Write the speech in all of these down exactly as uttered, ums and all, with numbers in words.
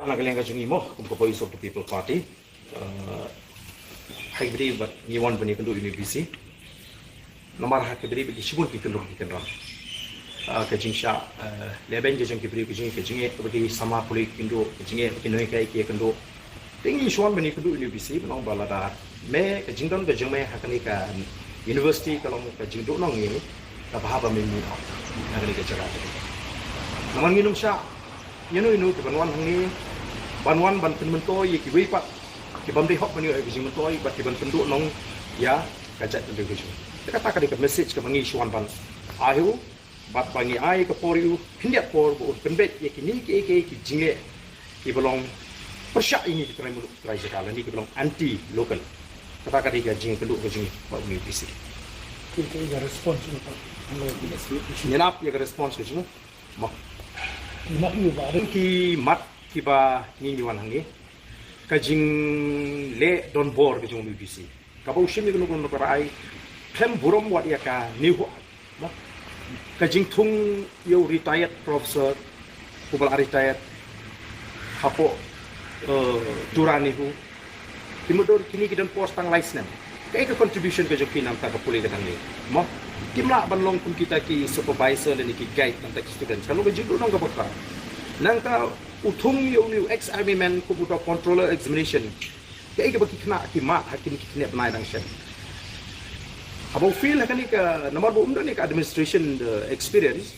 Na ka liang ka jong ngi mo, kum ka Voice of the People Party, ha ka bynta ba ngi wan ban ïakynduh ïa une u VC. Namar ha ka bynta ba ki shibun ki kynduh ki kynrang. Ka jingshah lehbeiñ ka jong ki briew ka jong ngi, ka jingeh ba ki samla pule ki kynduh, ka jingeh ba ki nonghikai ki ïakynduh. Te ngi shu wan ban ïakynduh ïa une u VC ban ong ba lada me, ka jingdon ka jong me ha kane ka university ka long ka jingduhnong ïa ngi, ka bha ba me move out na kane ka jaka. Namar ngim shah ïa uno uno ki ban wan hangne, ban wan ban pynmyntoi ïa kiwei pat ki bym dei hok ban ïoh ïa ka jingmyntoi bad ki ban pynduhnong ïa ka jaitbynriew ka jong ngi. Te kata ka dei ka message kaba ngi shu wan ban ai ha u, bad ba ngi ai ka por ïa u khyndiat por ba un pynbeit ïa kine kiei kiei ki jingeh kiba long pyrshah ïa ngi ki trai muluk trai jaka lane kiba long anti local. Kata ka dei ka jingkynduh ka jong ngi bad une u VC. Ki, ki, ka response u pat. Ngi ap ïa ka response ka jong u. Mo. Ki mat ïa u ba ki mat kiba ngi, ngi wan hangne. Ka jingleh donbor ka jong une u VC, kaba u shim ïa kano kano ka rai, khlem burom wat ïa kane, mo, ka jingthung ïa u retired professor, uba la retired hapoh, eh, Tura NEHU. Ki mutdur kine ki don por tang lai snem. Kaei ka contribution ka jong ki na ka bynta ka pule ka thaiñ ne, mo? Kim lah ban long kum kita ki supervisor lane ki guide na ka bynta ki student. Ka long ka jingduhnong kaba khraw. Nangta u thung ïa une u ex army man kum uta u controller examination. Kaei kaba ki khynnah ki mad ha kine ki khyndiat bnai dang shen. Haba u fail ha kane ka, namar ba um don ïa ka administration, eh, experience,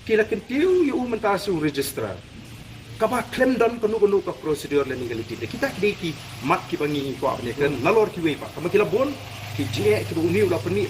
ki la kyntiew ïa u mynta sha u registrar. Kaba khlem don kano kano ka procedure lane ka legality. Kita ki dei ki mat kiba ngi, ngi kwah ban ïakren, nalor kiwei pat. Kaba ki la bun ki jingeh kiba une u la pynmih